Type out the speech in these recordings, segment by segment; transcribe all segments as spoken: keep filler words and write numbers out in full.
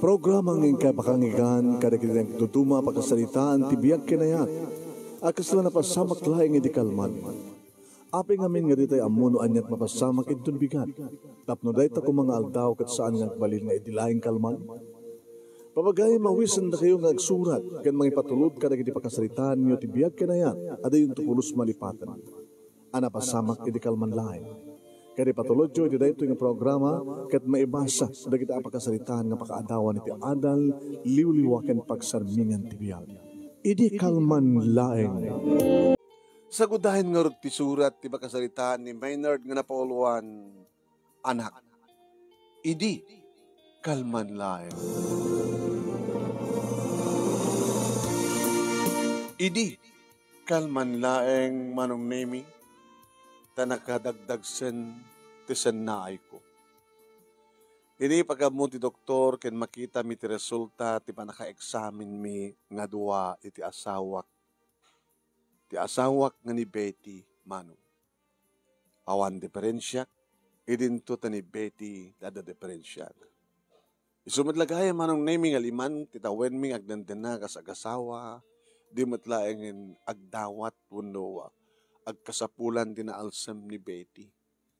Programa nga inkay pakangigan kadagiti nagduduma a pakasaritaan ti biag ken ayat a kasla napasamak laeng idi kalman. Apay ngamin nga ditay ammo no aniat mapasamak inton bigat, tapno dayta koma nga aldaw ket saan nga agbalin nga idi laeng kalman? Papagayam, awisendakayo nga agsurat ken mangipatulod kadagiti pakasaritaanyo ti biag ken ayat a dayonto pulos malipaten a napasamak idi kalman laeng. Ket ipatulodyo iti daytoy nga programa ket maibasa dagiti a pakasaritaan nga pakaadawan iti adal, liwliwa ken pagsarmingan ti biag. Idi kalman laeng. Sagudayen ngarud ti surat ti pakasaritaan ni Maynard nga napauluan, Anak, idi kalman laeng. Idi kalman laeng, Manong Nemi, ta nakadagdagsen ti sennaayko. Idi pag-ammo ti doktor ken makitami ti resulta ti pannakaeksamenmi nga dua iti asawak, ti asawak nga ni Betty, Manong. Awan diferensiak, idinto ta ni Betty ti adda diferensiak. Isu met la gayam, Manong Nemi, nga liman ti tawenmi nga agdendena kas agasawa, di met laengen agdawat wenno agkasapulan ti naalsem ni Betty.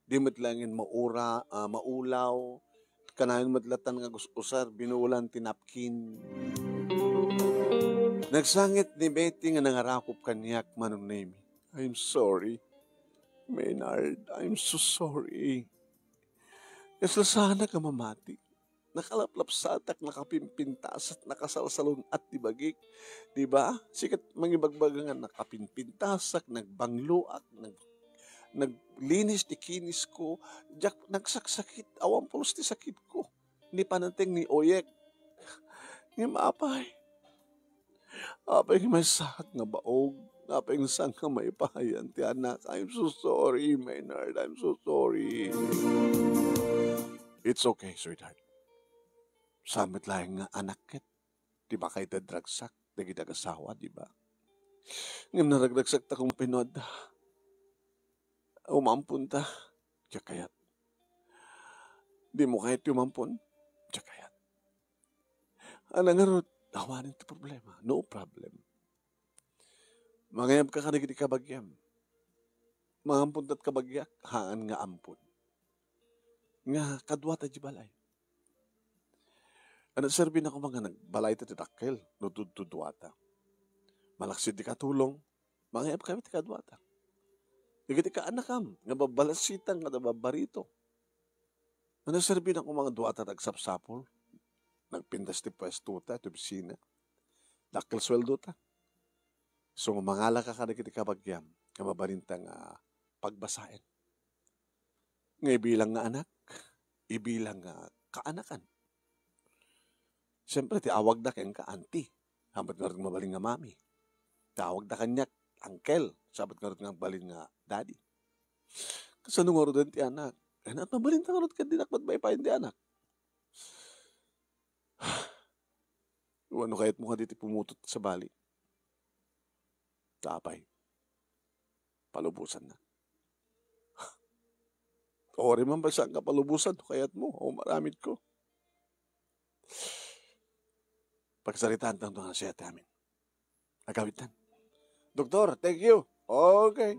Di met laengen maura-, ah, maulaw, kanayon met latan nga gus-usar, binuulan ti napkin. Nagsangit ni Betty nga nangarakop kaniak, Manong Nemi. "I'm sorry, Maynard. I'm so sorry. Kasla saanak a mamati. Nakalaplapsatak, nakapimpintasak, nakasalsalun-at ti bagik." Di ba? Sika ti mangibagbaga nga nakapimpintasak, nagbangloak, nag-, naglinis ti kinisko. Diak nagsaksakit, awan pulos ti sakitko. Ni panateng ni oyek. Ngem apay, apay nga maysaak nga baog, apay nga saan nga maipayan ti anak. I'm so sorry, Maynard. I'm so sorry. It's okay, sweetheart. Saan met laeng nga anak ket ti makaitad ragsak dagiti agasawa, di ba? Ngem naragragsakta kung pay no adda. Umamponta, diak kayat. Dimo kayat ti umampon? Diak kayat. Ana ngarud, awanen ti problema. No problem. Mangayabka kadagiti kabagiam. Mangamponta ti kabagiak, haan nga ampon. Nga kaduata idiay balay. Ano, serbi na koma nga nagbalayta ti dakkel no tudtuduata. Malaksid ti katulong, mangayab kami ti kaduata. Dagiti kaanakam nga babbalasitan nga babbarito. Ano, serbi na koma nga duata ti agsapsapul. Nagpintas ti puestota iti opisina. Dakkel sueldota. So, mangalaka kadagiti kabagiam nga mabalinta nga pagbasaen. Nga ibilang nga anak, ibilang nga kaanakan. Siyempre, ti awagda kenka, auntie. Saan met ngarud nga mabalin nga mami. Ti awagda kaniak, uncle. Saan met ngarud nga mabalin nga daddy. Kasano ngaruden ti anak? Ay, naat mabalinta ngarud ket dinak met maipayan ti anak. Wenno kayatmo kadi ti pumutot sabali? Apay, palubosannak. Uray man pay saanka palubosan no kayatmo, o maramidko. Pagsaritaantayo nga siak ti amin. Agawidtan. Doktor, thank you. Okay.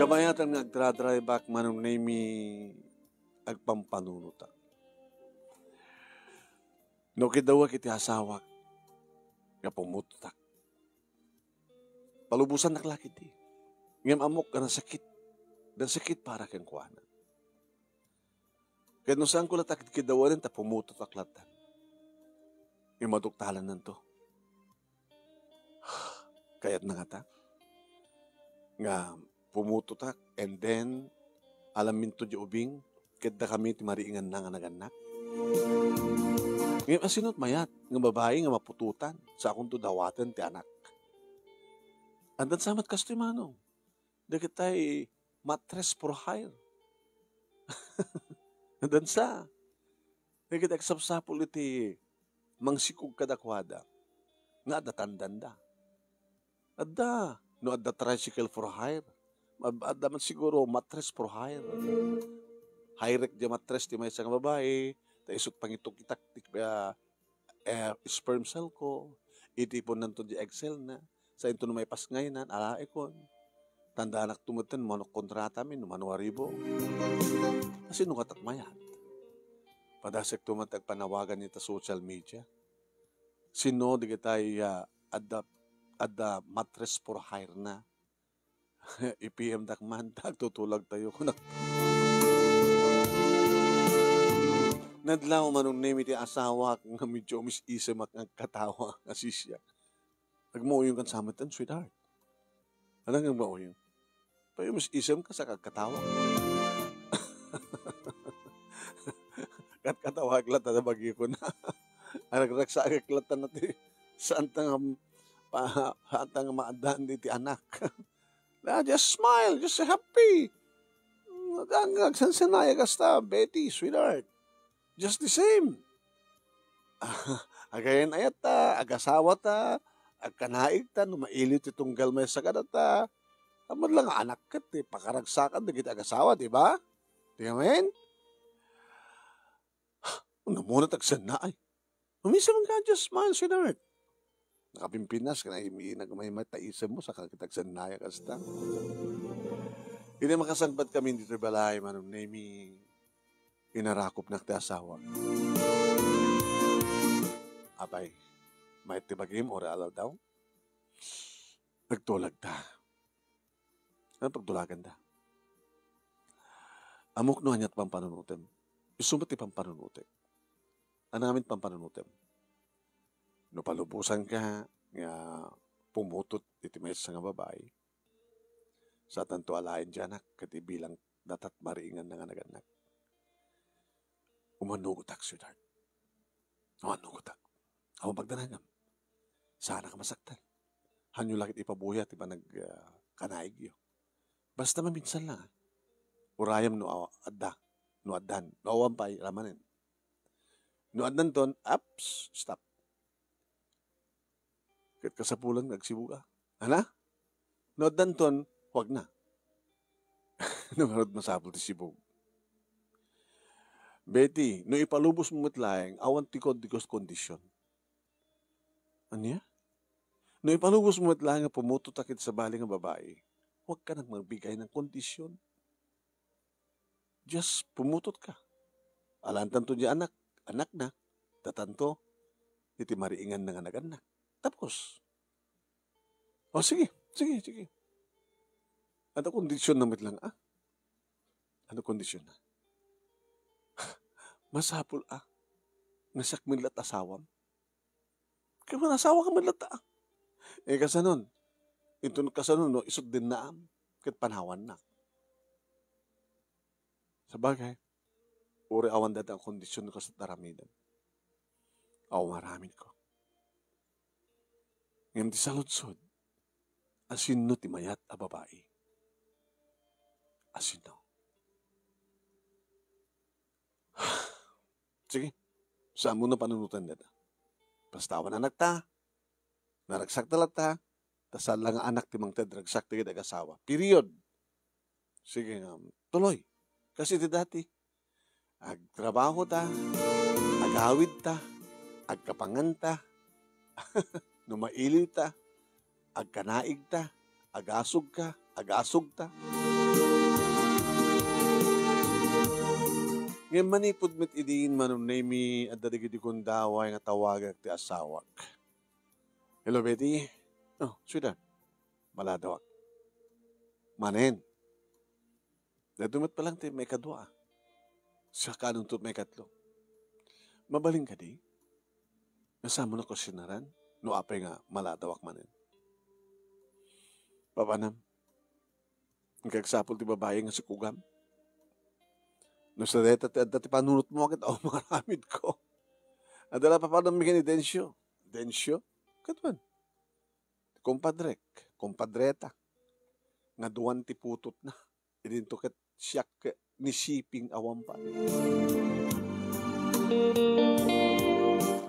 Kabayatan nga agdra-drive-ak, Manong Nemi, agpampanunotak. No kidawek iti asawak nga pumutotak, palubosannak la ketdi. Ngem ammok a nasakit, nasakit para kenkuana. Ket no saanko latta kidkidawanen ta pumutotak latta, ngem maduktalannanto. Kayatna ngata nga pumutotak, and then, alaminto diay ubing, ket dakami ti mariinganna nga nagannak. Ngem asino ti mayat nga babai nga maputotan, saankonto dawaten ti anak? Addan sa met kastoy, Manong. Dagitay mattress for hire. Addan sa. Dagiti agsapsapul iti mangsikog kadakuada nga adda tandanda. Adda, no adda tricycle for hire, ad-, adda man siguro mattress for hire. Hayrek diay mattress ti maysa nga babai, ta isut' pangitukitak ti, ah, eh, sperm cell ko, itiponnanto diay egg cell na, sa inton maipasngaynan, alaekon. Tandaanakto metten, mano kontratamin, no mano a ribo. Asino nga tat mayat? Padasekto met agpanawagan ita social media. Sino digitay, ah, adda, adda mattress for hire na? I-P M dak man, ta agtutulagtayo, kunak. Nadlaw, Manong Nemi, ti asawak nga medyo umis-isemak nga agkatawa nga sisiak. Agmuuyong kan sa metten, sweetheart. Anang agmuuyong? Pay umis-isem ka sa kagkatawa. Katkatawa ak latta, ta bagyo ko na. Aragragsak ak latta na ti, saan ta nga, pa, saan ta nga maaddaan diti anak. Ah, just smile, just happy. Mm, ang agsansanayag kasta, Betty, sweetheart. Just the same. Agayan-ayat ta, agasawa ta, agkanaig ta, no mailiw ti tunggal maysa kadata. Ammon lang nga anak ket ti pakaragsakan dagiti agasawa, di ba? Di amen? Namuna ti agsanna ay. Umisem ka, just smile, sweetheart. Nakapimpinas ka na, imi-, nagmaymay ta isem mo, saka kita agsannaya kasta. Idi makasangpet kami ditoy balay, Manong Nemi, inarakopnak ti asawak. Apay, mayat ti bagim, uray aldaw? Nagtulag ta. Ano pagtulagan da? Ammok no aniat pampanunutem. Isu met ti pampanunutek. Anamin pampanunutem. No palubosanka nga pumutot iti maysa nga babai, saantanto alaen ti anak ket ibilang datat mariinganna nga nagannak. Umanugotak, sweetheart. Umanugotak. Awan pagdanagam. Saanak a masaktan. Hanyo la ket ipabuya ti panag, ah, kanaigyo. Basta maminsan lang, ah. Urayem no aw-, adda, no addan, no awan pay, ramanen. No addanton, apps, stop. Ket kasapulan nga agsibug, ah. Ana? No addanton, huwag na. No ngarud, masapul ti sibug. Betty, no ipalubos mo met laeng, awan ti kon-, ti kos-, kondisyon. Ania? No ipalubos mo met laeng nga pumutotak iti sabali nga babai, huwag ka nang magbigay ng kondisyon. Just pumutot ka. Alaentanto diay anak, anakna, datanto, iti mariinganna nga nagannak. Tapos. O, sige, sige, sige. Ano kondisyon na met lang, ah? Ano kondisyon na? Masapul, ah, nga siak met la't asawam? Kay man asawak met latta, ah. Eh, kasanon? Inton kasanon, no, isut' dinnaam, ket panawannak. Sabagay, uray awan dayta a kondisyon no kasta aramidem. Awan aramidko. Ngem ti saludsod, asino ti mayat a babai? Asino? Sige, saanmo na panunotan dayta. Basta awan anakta, naragsakta latta, ta saan la nga anak ti mangted ragsak dagiti agasawa. Period. Sige nga, tuloy. Kas iti dati. Agtrabaho ta, agawid ta, agkapangan ta, no mailiw ta, agkanaig ta, agasog ka, agasog ta. Ngem manipud met idin, Manong Nemi, adda dagiti gundaway nga tawagak ti asawak. Hello, Betty. Oh, sweetheart. Maladawak. Manen. Daytoy met pay lang ti maikadua. Saka nunto maikatlo. Mabalin kadi? Nga saanmo a kuestionaran no apay nga maladawak manen? Papanam, agsaksapul ti babai nga sikugam. No sa dayta ti adda ti panunotmo, ket awan nga aramidko. Adda la papanammi ken ni Dencio. Dencio? Ket wen, kumpadrek, kumpadreta. Nga duan ti putotna. Idinto ket siak ni Siping awan pay.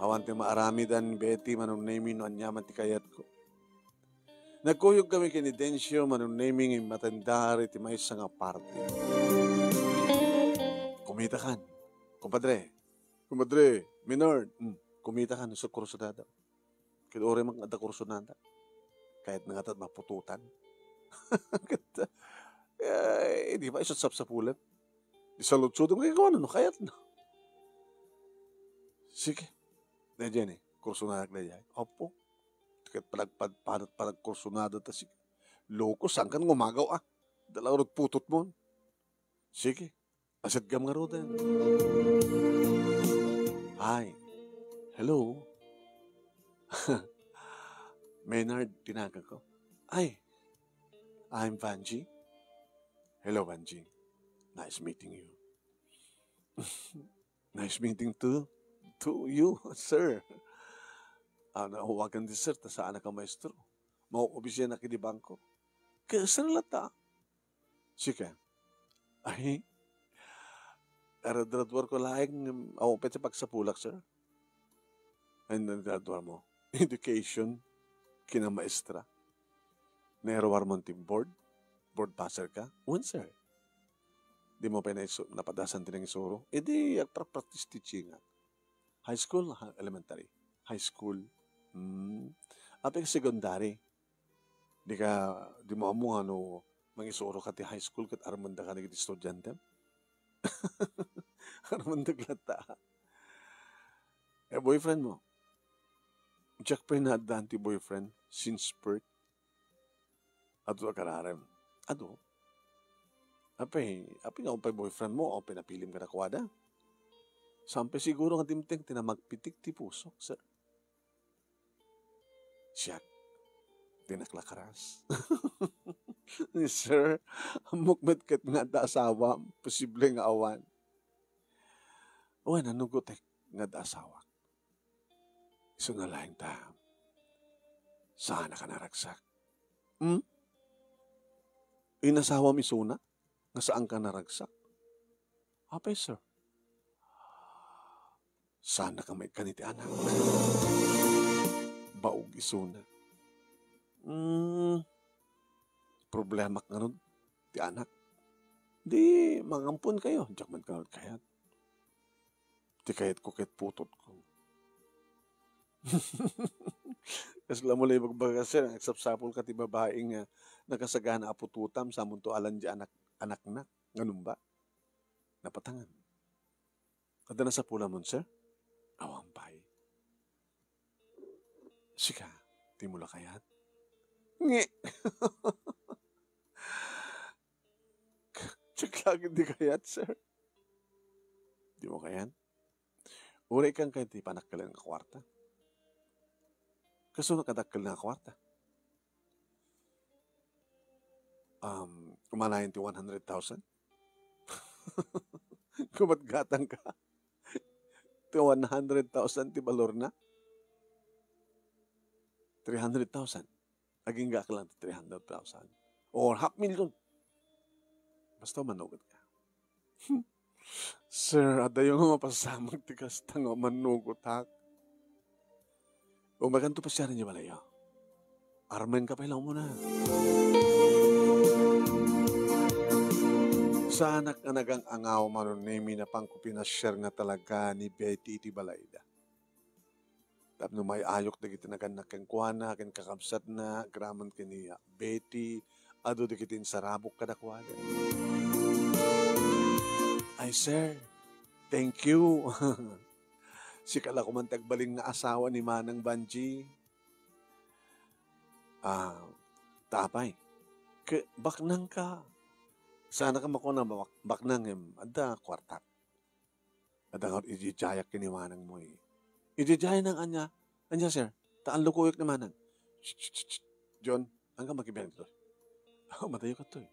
Awan ti maaramidan, Betty, Manong Nemi, no aniaman ti kayatko. Nagkuyog kami ken ni Dencio, Manong Nemi, nga immatendar iti maysa nga party. Kumitakan. Kumpadre. Kumpadre, Maynard. Hmm. Kumitakan, isu kursonada. Ket uray man adda kursonada. Kayatna ngata maputotan. Ket, eh, di ba, isu sapsapulem. Di saludsodem, kay kuana no kayatna. Sige. Daydiay ni, kursonadak daydiay. Apo. Ket panagpad-, panag-, panagkursonada ta sige. Loko, saan kan ngumagaw, ah? Dala urot putotmon. Sige. Asetgam ngaruden. Hi. Hello. Maynard, ti naganko. Ay, I'm Vanji. Hello, Vanji. Nice meeting you. Nice meeting to, to you, sir. Ah, nauwagan di sir, ta saanak a maestro. Mauobisyanak idi bangko. Kaya sir latta. Sika. Ay, aradraduarko laeng, awan pay ti pagsapulak, sir. Ay, naradraduarmo. Education, kinamaestra. Nairuarmo ti board? Board passer ka? Wen, sir. Dimo pay naisu-, napadasan ti nangisuro? Idi agpra-practice teachingak. High school, ha, elementary. High school. Hmm. Apay ka secondary. Di ka, dimo ammo nga no mangisuro ka ti high school ket armenda ka dagiti estudiantem? Armendek latta. Eh, boyfriend mo? Diak pay naaddaan ti boyfriend since birth. Adu a kararem. Adu. Apay, apay nga umpay boyfriend mo, o pinapilim kadakuada? Saan pay siguro nga dimteng ti namagpitik ti pusok, sir? Siak, ti naklakras. Sir, ammok met ket nga adda asawam, posible nga awan. Wen, nanugotek nga adda asawak. Isuna laeng ta, saanak a naragsak. Hmm? Inasawam isuna nga saanka naragsak? Apay, sir? Saanak a maikkan iti anak. Baog isuna. Hmm, problemak ngarud ti anak. Di, mangamponkayo, diak man kayat. Ti kayatko ket putotko. Kasla mo la ibagbaga, sir, nga agsapsapulka ti babai nga nakasagana a putotam, samonto alan di anak, anaknak. Nganum ba? Napatangan. Adda nasapulamon, sir? Awan pay. Sika, dimo la kayat? Nge! Diak la ketdi kayat, sir. Dimo kayat? Uray ikkan kayat ti panakkel nga kuarta. Kasano kadakkel nga kuarta? Um, umanayon ti one hundred thousand? Kumatgatang ka. Ti one hundred thousand ti balorna? Three hundred thousand. Aginggaak lang ti three hundred thousand. Or half million. Basta manugot ka. Sir, adayo nga mapasamak ti kasta nga manugotak. Umaganto pasiaren ti balayyo. Armenka pay la umuna. Saanak nga nagang-angaw, Mano Nemi, napanko pinasiar nga talaga ni Betty iti balayda. Tapno may-ayok dagiti nagannak kenkuana, ken kakabsatna, agraman ken ni Betty, adu dagiti insarabok kadakuada. Ay, sir, thank you. Sika la koman ti agbalin nga asawa ni Manang Banji. Ah, ta apay, ke-, baknang ka. Saanak a makuna, bak-, baknang, em, adda kuartak. Adda nga ididiayak ken ni manangmo, eh. Ididiay nang ania? Ania, sir? Ta anlukuyok ni manang. Shh, shh, shh, shh. John, ania ka makibiang ditoy? Madayo kadtoy.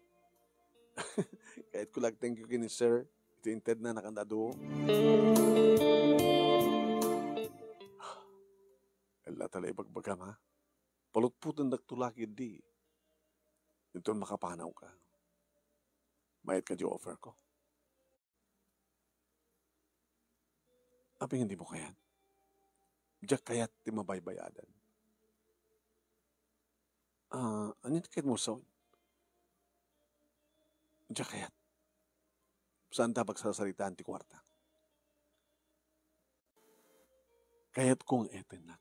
Kayatko la agthank you ken ni sir. Iti intedna, nakanda a duo. Ella ta la ibagbagam, ha? Palutpotendakto la ketdi. Inton makapanawka. Mayat kadi offer ko. Apay nga dimo kayat? Diak kayat ti mabaybayadan. Ah, ania ti kayatmo sawen? Diak kayat. Saanta a pagsasaritaan ti kuarta. Kayatko nga ayatennak.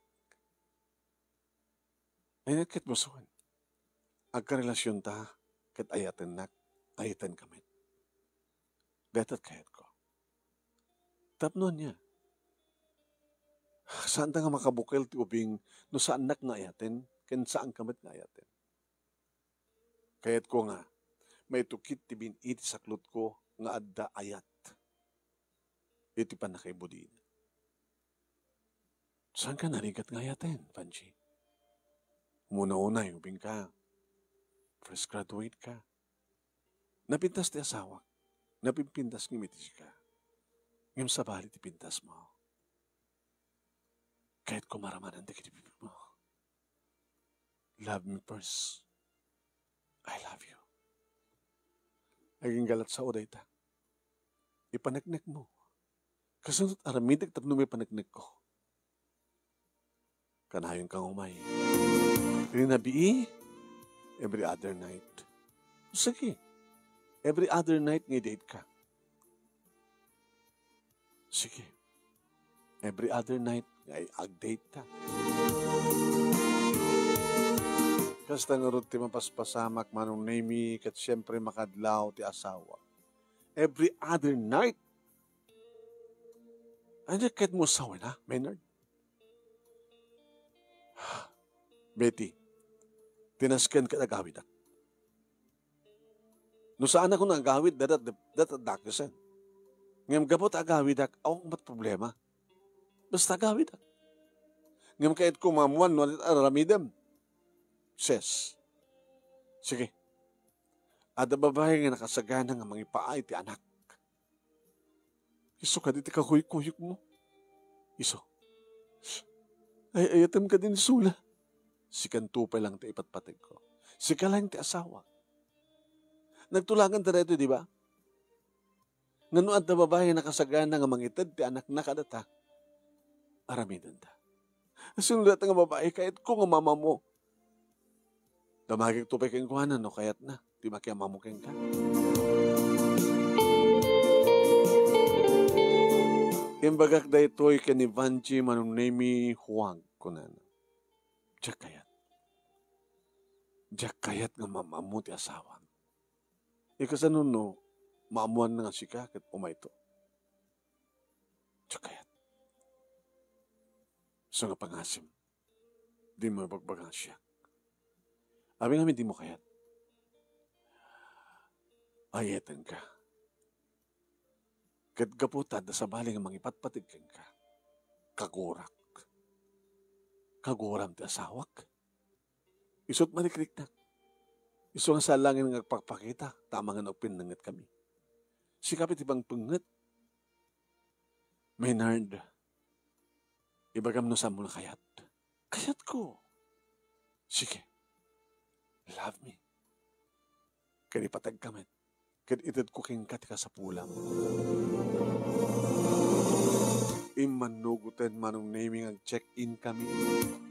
Ania ti kayatmo sa wen? Agkarelasionta ket ayatennak, ayatenka met. Dayta ti kayatko. Tapno ania? Saanta nga makabukel ti ubing no saannak nga ayaten, ken saanka met nga ayaten. Kayatko nga maitukit ti bin-i ti saklotko nga adda ayat iti pannakaibudina. Saanka narigat nga ayaten, Vangie? Umuna-unay, ubingka. Fresh graduate ka. Napintas ti asawak. Napimpintas ngem iti sika. Ngem sabali ti pintasmo. Kayatko maramanan dagiti bibigmo. Love me first. I love you. Agingga lat sao dayta. Ipaneknekmo. Kasano aramidek tapno maipaneknekko? Kanayonka nga umay. Rinabii, every other night. Sige. Every other night nga i-date ka. Sige. Every other night nga ag-date ka. Kasta ngarud ti mapaspasamak, Manong Nemy, ket siyempre makadlaw ti asawa. Every other night. Ania kayatmo sa wen, ha, Maynard? Betty, tinasken ket agawidak. No saanak nga agawid, dayta, dayta dakesen. Ngem gapu ta agawidak, awan met problema. Basta agawidak. Ngem kayatko maammuan no ania ti aramidem. Ses. Sige. Adda babai nga nakasagana nga mangipaay ti anak. Isu kadi ti kakuykuyokmo? Isu. Ay-ayatem kadi ni Sula? Sikanto pay laeng ti ipatpategko. Sika laeng ti asawa. Nagtulaganta daytoy, di ba? Nga no adda babai nga nakasagana nga mangited ti anakna kadata, aramidenda. Sino dayta nga babai? Kayatko nga mamamo. Damagikto pay kenkuana no kayatna ti makiamamo kenka. Imbagak daytoy ken ni Vangie, Manong Nemy, huwag, kunana. Diak kayat. Diak kayat nga mamamo ti asawam. Ikasano no maammuanna nga sika ket umayto? Diak kayat. Isu nga pangasim, dimo ibagbaga nga siak. Amin-amin dimo kayat. Ayatenka. Ket gapu ta adda sabali nga mangipatpateg kenka, kagurak. Kaguram ti asawak. Isu't marikriknak. Isu nga saan laengen nga agpakpakita ta amangan a upinnengetkami. Sika pay ti pangpengnget. Maynard, ibagam no saanmo nakayat. Kayatko. Sige. Love me. Ken ipatagka met. Ket itedko kenka ti kasapulam. Immannugoten, Manong Nemy, nga ag-check-in kami.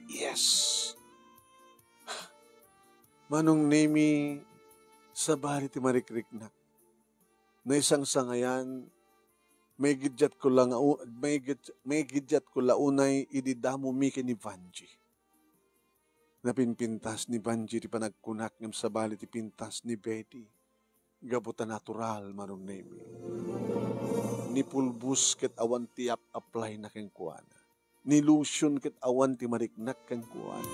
Yes! Manong Nemy, sabali ti marikriknak. Naisangsangayan, maigiddiatko la nga u-, maigid-, maigiddiatko la unay idi damomi ken ni Vangie. Napinpintas ni Vangie ti panagkunak ngem sabali ti pintas ni Betty. Gapu ta natural, Manong Nemy. Ni pulbos ket awan ti ap-applyna kenkuana. Ni lotion ket awan ti mariknak kenkuana.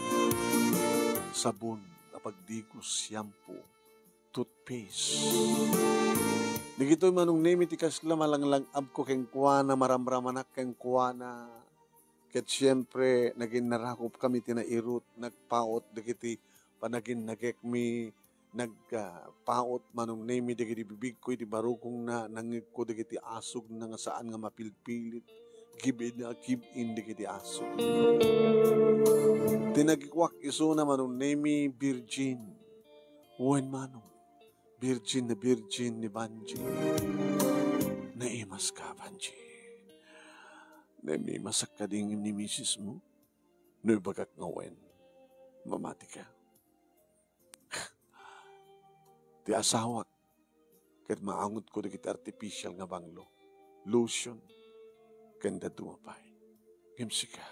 Sabon a pagdigos, shampoo, toothpaste. Dagitoy, Manong Nemy, ti kasla malanglang-abko kenkuana, maramramanak kenkuana. Ket siempre, nagin-, narakop kami ti nairut, nagpaut dagiti panaginnagekmi, nag-, ah, paut, Manong Nemy, dagiti bibigko iti barukongna, nangngegko dagiti asugna nga saan nga mapilpilit, give in, ah, give in dagiti asug. Ti nagikuak isuna, Manong Nemy, virgin. Wen, Manong, virgin na virgin ni Vangie. Naimaska, Vangie. Naimasak kadi ngem ni misismo? No ibagak nga wen, mamatika. Ti asawak, ket maangotko dagiti artificial nga banglo, lotion, ken dadduma pay. Ngem sika,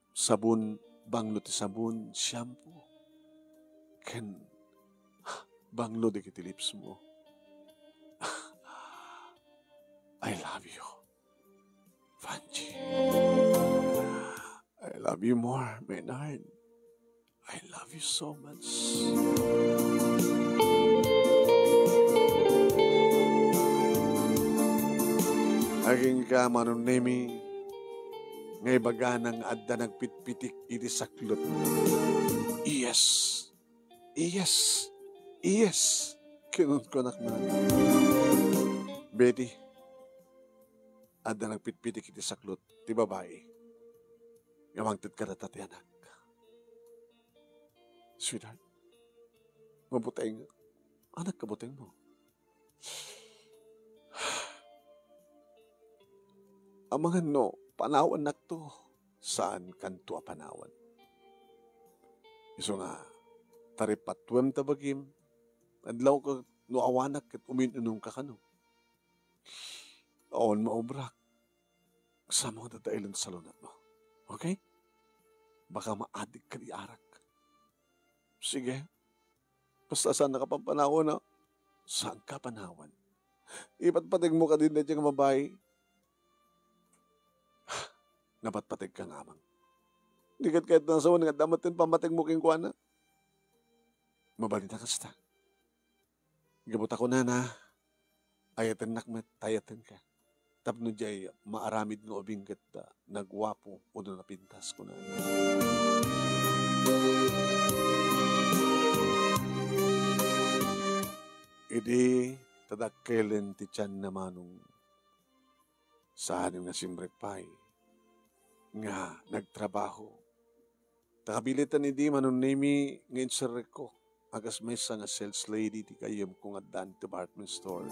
sabon, banglo ti sabon, shampoo, ken banglo dagiti lips mo. I love you, Vangie. I love you more, Maynard. I love you so much. Agingga, Manong Nemi, nga ibagana nga adda nagpitpitik iti saklot. Yes. Yes. Yes. Kinunkunak man. Betty, adda nagpitpitik iti saklot ti babai nga mangted kadata ti anak. Sweetheart, mabuteng. Anak ka buteng mo. Amangan no, panawannakto. Saan kanto a panawan. Isu nga, taripatuem ta bagim, adlaw ka no awanak ket umin-unong ka kano. Awan maubrak. Sama nga dadailan sa lunat mo. Okay? Baka maadik ka di arak. Sige. Basta saan nakapampanawan, ha? Saan ka panawan? Ipatpateg mo ka din dayta nga babai. Napatpateg ka nga amang. Di ket kayat na sawan nga damat ten pamateg mo kenkuana. Mabalin a kasta. Gapu ta kunana, ayatennak met, ayatenka. Tapno diay maaramid nga ubing ket, ah, nagwapo wenno napintas, kunana. Idi tadakkelen ti tianna, Manong, saanen nga simrek pay nga nagtrabaho. Ta kabiletan idi, Manong Nemi, nga inserrekko a kas maysa nga sales lady ti gayyemko nga addan department store.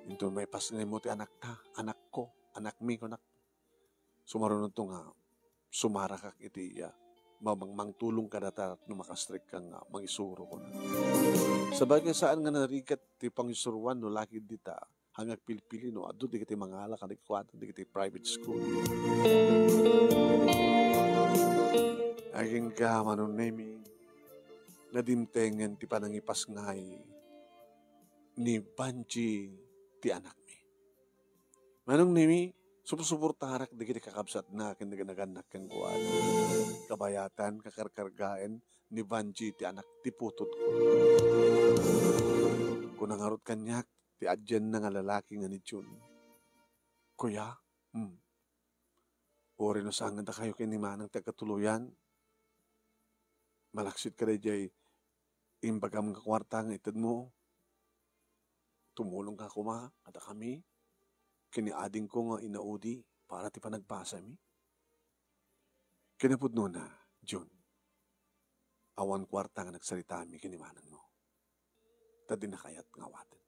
Inton maipasngaymo ti anakta, anakko, anakmi, kunak. Sumarunonto nga sumarakak iti iya, mamangmangtulong kadata no makastrekka nga mangisuro, kunak. Sabagay, saan nga narigat ti pangisuroan no lakid dita, nga agpilpili no adu dagiti mangala kadakuada dagiti private school. Agingga, Manong Nemi, nadimtengen ti panangipasngay ni Vangie ti anakmi. Manong Nemi, supsuportarak dagiti kakabsatna ken dagiti nagannak kenkuana. Kabayatan, kakarkargaen ni Vangie ti anak ti putotko. Kuna ngarud kaniak ti adianna nga lalaki nga ni Jun. Kuya, hmm. Uray no saan nga dakayo ken ni Manang ti agkatuloyan, malaksid ka daydiay imbagam nga kuarta nga itedmo. Tumulong ka koma kadakami ken ni adingko nga inaudi para ti panagbasami. Kinapudnona, Jun, awan kuarta nga nagsaritami ken ni manangmo. Ta dina kayat nga awaten.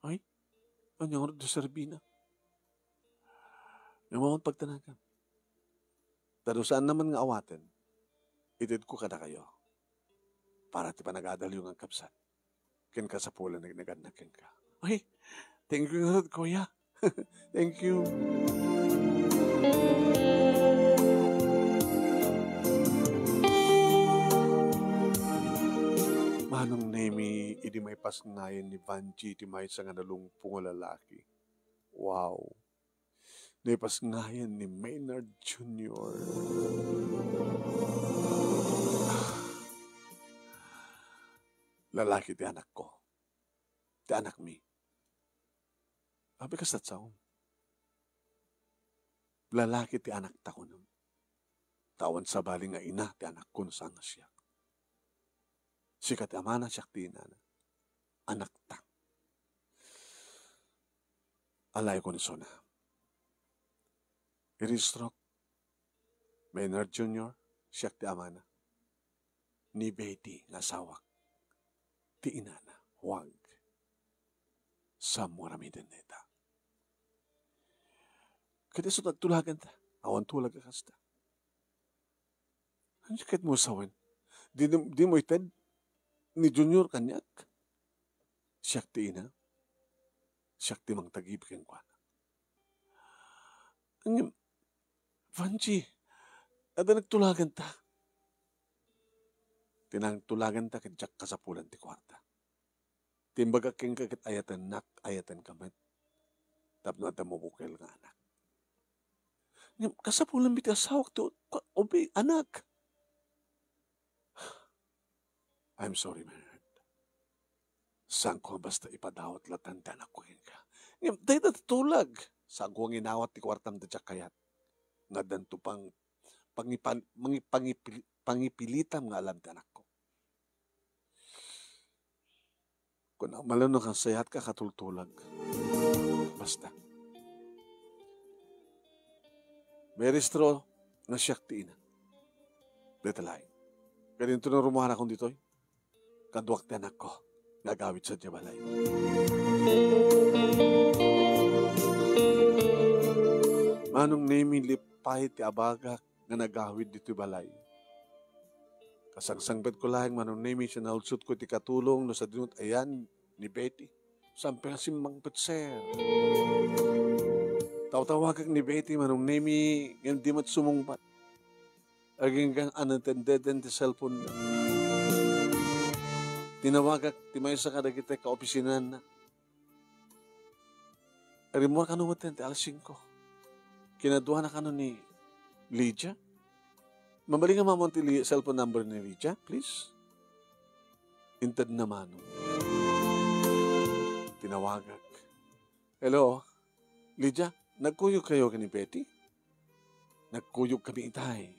Ay, ania ngarud ti serbina? Ngem awan pagtanagam. Ta no saanna man nga awaten, itedko kadakayo para ti panagadalyo nga agkabsat ken kasapulan nga agnagannak kenka. Ay, thank you ngarud, kuya. Thank you. Manong Nemi, idi maipasngayen ni Vangie ti maysa nga nalungpo nga lalaki. Wow. Naipasngayen ni Maynard Junior. Lalaki ti anakko. Ti anakmi. Apay, kasta ti saom? Lalaki ti anakta, kunam. Ta awan sabali nga ina ti anakko no saan nga siak. Sika ti amana, siak ti inana. Anakta. Alaeko ni Sona. Iristrok, Maynard Junior, siak ti amana. Ni Betty nga asawak ti inana. Huwag. Saanmo aramiden dayta. Ket isu ti agtulaganta. Awan tulag a kasta. Ania ket mo sawen? Di, dimo ited? ni Junior kaniak. Siak ti ina. Siak ti mangtagib kenkuana. Ngem, Vanji, adda nagtulaganta. Ti nangtulaganta ket diak kasapulan ti kuarta. Ti imbagak kenka ket ayatennak, ayatenka met. Tapno adda mabukel nga anak. Ngem kasapulan met ti asawak ti u-, ubi-, anak. I'm sorry, Maynard. Saanko a basta ipadawat latta ti anakko kenka. Ngem dayta ti tulag. Saanko nga inawat ti kuartam ta diak kayat. Nga addanto pang-, pangipan-, mangi-, pangipil-, pangipilitam nga alam ti anakko. Kun amalon no kasayaatka, katultulag. Basta. Mairistro nga siak ti ina. Dayta laeng. Kadinto no rummuarakon ditoy. Kaduak ti anakko nga agawid sadiay balay. Manong Nemi, lipay ti abagak nga nagawid ditoy balay. Kasangsangpetko laeng, Manong Nemi, sinaludsodko ti katulong no sadino ti ayan ni Betty. Saan pay a simmangpet, sir. Tawtawagak ni Betty, Manong Nemi, ngem di met sumungbat. Aginggang unattended ti cellphone-na. Tinawagak ti maysa kadagiti kaopisinana. Rimmuar kano met ti alas singko. Kinaduana kano ni Lydia. Mabalinam amon ti li-, cellphone number ni Lydia, please? Intedna, Manong. Tinawagak. Hello, Lydia, nagkuyog kayo ken ni Betty? Nagkuyog kami itay.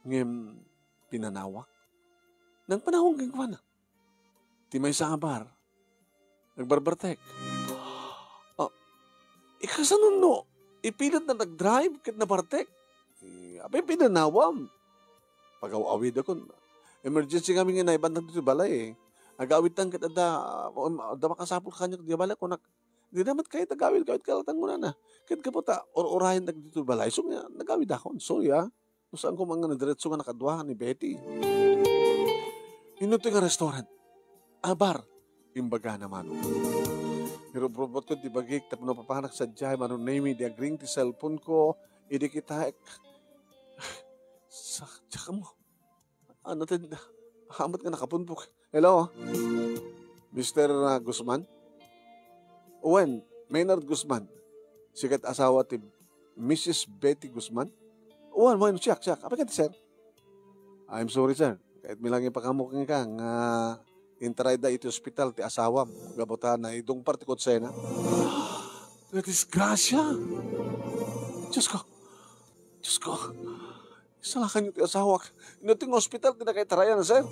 Ngem pinanawak. Nangpanawak kenkuana. Ti maysa a bar, nagbarbartek. Ah, ikasano no ipilit na nag-drive ket nabartek? Eh, apay pinanawam? Pagaw-awidakon. Emergency kami nga naibantag ditoy balay, eh. Agawidtan ket adda, um, adda makasapul kaniak diay balay, kunak, dina met kayat agawid, gawid ka latta ngunana. Ket gapu ta ur-urayendak ditoy balay, so nga nagawidakon. Sorry, ah. No saanko man nga nadiretso nga nakadua ni Betty. Inno ti nga restaurant? Ah, bar, imbagana, Manong. Irubrubotko ti bagik tapno mapapanak sadiay, Manong Nemi, di agring ti cellphone-ko. Idi kitaek, sa, tsaka mo. Ano, tin-, amat nga nakapunpok. Hello? Mister, ah, Guzman? Wen, Maynard Guzman. Sika ti asawa ti Missus Betty Guzman? Wen, wen, siak, siak. Apay kadi, sir? I'm sorry, sir. Ket mi lang ipakaammo kenka nga intarayda iti ospital ti asawam gapu ta naidungpar ti kotsena. Nadisgrasya! Diyos ko! Diyos ko! Isalakanyo ti asawak. Inno ti nga ospital ti nakaitarayan, sir?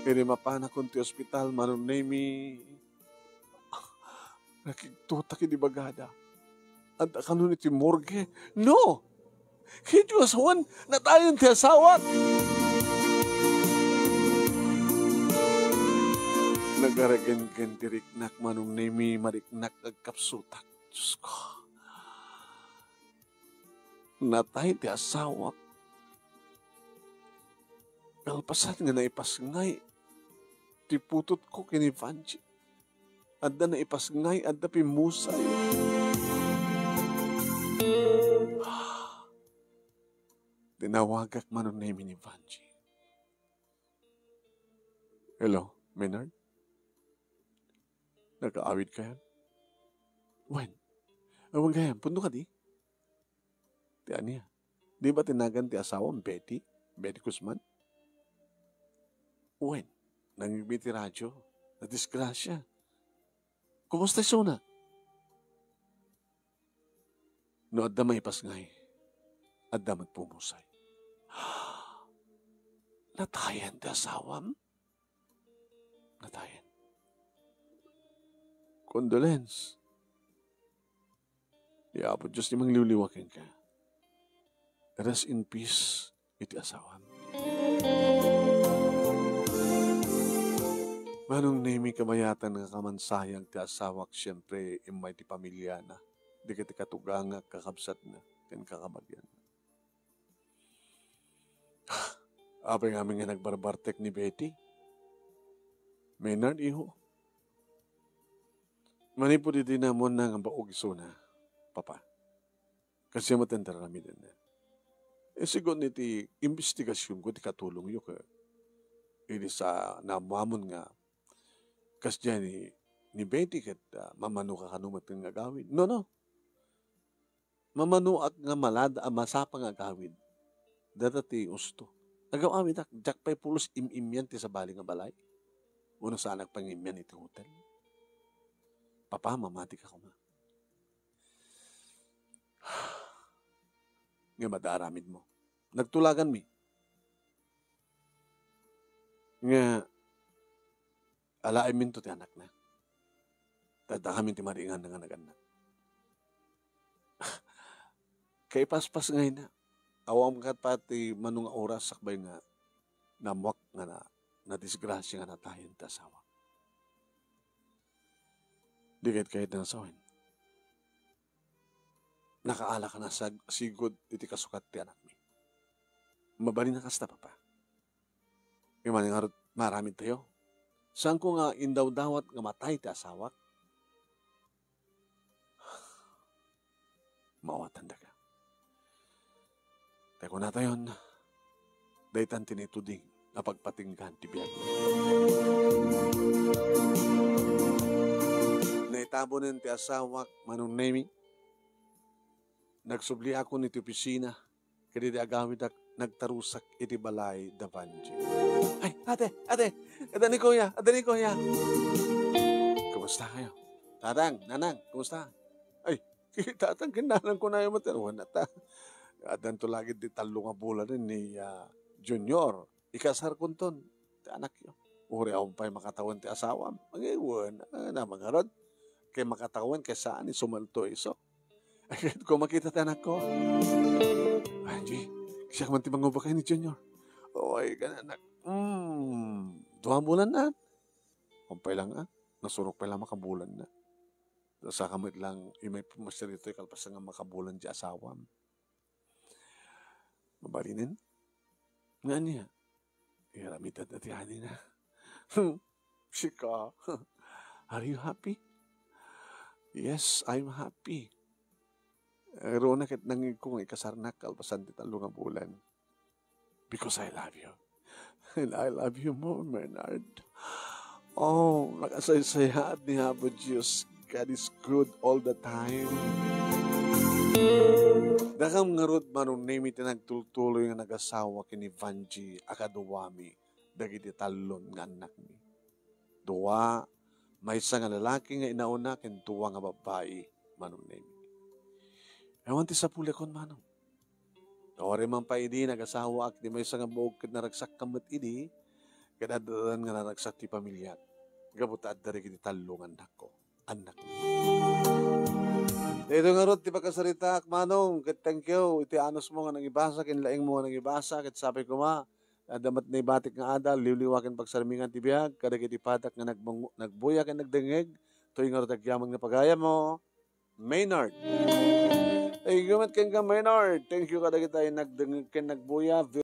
Idi mapanakon ti ospital, Manong Nemi, nakigtotak idi bagada. Adda kanon iti morgue? No! Ket diay asawan, natayen ti asawak! Nagaragenggen ti riknak, Manong Nemi, mariknak agkapsutak. Diyos ko. Natay ti asawak. Kalpasan nga naipasngay ti putotko ken ni Vanji, adda naipasngay, adda pimmusay. Tinawagak, Manong Nemi, ni Vanji. Hello, Maynard? Nakaawid ka yan? Wen. Awan gayam, pudno kadi? Ti ania? Di ba ti nagan ti asawam Betty? Betty Guzman? Wen, nangngegmi ti radyo. Nadisgrasya. Kumusta isuna? No adda maipasngay, adda met pummusay. Natayen ti asawam? Natayen. Condolence. Ti Apo Dios ti mangliwliwa kenka. Rest in peace iti asawam. Manong Nemi, kabayatan nga kamansayag ti asawak, siempre, immay ti pamiliana, dagiti katugangak, kakabsatna, ken kakabagianna. Apay ngamin nga nagbarbartek ni Betty? Maynard, iho. Manipud idi naammoanna nga baog isuna, Papa. Kasdiay met ti aramidenna. Isigud iti imbestigasionko ti katulongyo ket idi sa naammoamon nga kasdiay ni, ni Betty ket, ah, mamanoka kano met nga agawid. No, no. Mamanoak nga malad-, a masapa nga agawid. Dayta ti usto. Agaw-awidak, diak pay pulos im-imian ti sabali nga balay. Wenno saanak pay nga imian iti hotel. Papa, mamatika koma. Ngem adda aramidmo. Nagtulaganmi. Nga alaenminto ti anakna. Tadakamin ti maringan nga nagannak. Kaipaspas nga ina. Awan ket pati mano nga oras sakbay nga naammoak nga na, nadisgrasia nga natayen ti asawa. Di ket kayat nga sawen. Nakaala ka na sag-, sigud iti kasukat ti anakmi. Mabalin a kasta, Papa. Iman ngarud, maaramid tayo. Saanko nga indawdawat nga matay ti asawak? Maawatan daka. Tay kunatayon, daytan ti naituding a pagpatinggaan ti biag. Naitabonen ti asawak, Manong Nemi. Nagsubliakon iti opisina, ket idi agawidak, nagtarusak iti balay da Vanji. Ay, ate, ate, adda ni kuya, adda ni kuya. Kumusta kayo? Tatang, nanang, kumusta? Ay, tatang, kinanang ko na yung mata. Wala ta. Addanto lagi di tallo nga bulan ni, ah, Junior. Ikasar kunton ti anakyo. Uri awan pay makatawen ti asawam. Mangiwen, ah, na mangarod. Kay makatawen, kay saan, isumalto iso. Kung makita ti anakko. Angie, siya man ti mangubakay ni Junior. Oy, kananak. Hmm, dua bulan na. Kumpay lang, ah. Nasurok pay lang makabulan na. Saka met lang, imay pumasya dito, kalpasan nga makabulan di asawam. Mabalinen? Nga ania? Iramitan na ti ani na. Sika, are you happy? Yes, I'm happy. Runa ket nangngegko nga ikasarnak kalpasan ti tallo nga bulan. Because I love you. And I love you more, Maynard. Oh, nakasaysayaat ni Apo Dios. God is good all the time. Dakam ngarud, Manong Nemi, ti nagtultuloy nga nagasawa ken ni Vanji a kaduami dagiti tallon nga annakmi. Dua, maysa nga lalaki nga inauna ken dua nga babbai, Manong Nemi. Awan ti sapuliakon, Manong. Awaray man pay idi nagasawaak ti maysa nga buok ket naragsakkam met idi, ket addan nga naragsak ti pamiliak. Gapu ta adda dagiti tallo nga annakko. Annak. Daytoy ngarud ti pakasaritaak, Manong, ket thank you iti anusmo nga nangibasa ken laengmo nga nangibasa, ket sapay koma, adda met naibatik nga adal, liwliwa ken pagsarmingan ti biag, kadagiti padak nga nagmang-, nagbuya ken nagdengngeg, toy ngarud agyamanen nga pagayammo, Maynard. Thank you met kenka, Maynard. Thank you kadagiti nagdengngeg ken nagbuya.